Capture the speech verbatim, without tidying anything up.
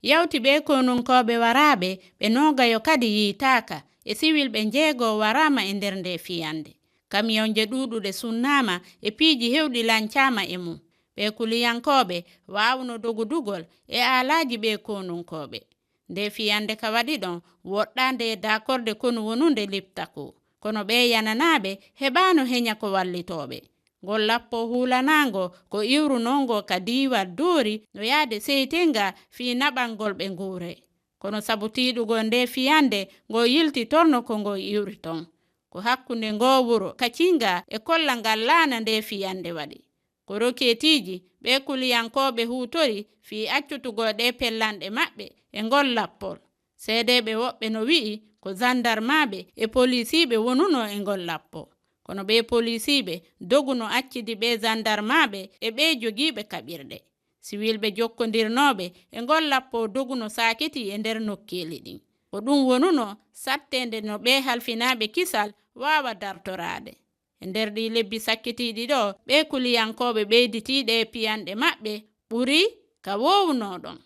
Yawti ɓee konunkooɓe waraaɓe, ɓe noogayo kadi yiitaaka, e siwilɓe njeego waraama e nder ndee fiyannde. Kamiyonje ɗuuɗuɗe sunnaama e piiji heewɗi lancaama e mum. Ɓee kuliyankooɓe waawno dogudugol e aalaaji ɓee konunkooɓe. Ndee fiyannde ka waɗi ɗon woɗɗaande e daakorde konu wonunde Liptako. Kono ɓee yananaaɓe heɓaano heña ko wallitooɓe. Ngol lappo huulanaango ko iwrunoongo ka diiwal Doori no yaade seytenga fii naɓangol ɓe nguure. Kono sabu tiiɗugol ndee fiyannde, ngo yiltitorno ko ngo iwri ton. Ko hakkunde ngoo wuro Kacinga e kollal ngal laana ndee fiyannde waɗi. Ko rokeetiiji ɓee kuliyankooɓe huutori fii accutugol ɗee pellanɗe maɓɓe e ngol lappol. Seedeeɓe woɓɓe no wi'i ko zandarmaaɓe e poliisiiɓe wonunoo e ngol lappo. Kono ɓee poliisiiɓe doguno accidi ɓee zandarmaaɓe e ɓee jogiiɓe kaɓirɗe. Siwilɓe jokkondirnooɓe e ngol lappo doguno saakitii e nder nokkeeli ɗin. Ko ɗum wonunoo satteende no ɓee halfinaaɓe kisal waawa dartoraade. E nder ɗii lebbi sakkitiiɗi ɗoo, ɓee kuliyankooɓe ɓeyditiiɗe e piyanɗe maɓɓe ɓuri ka woowunoo ɗon.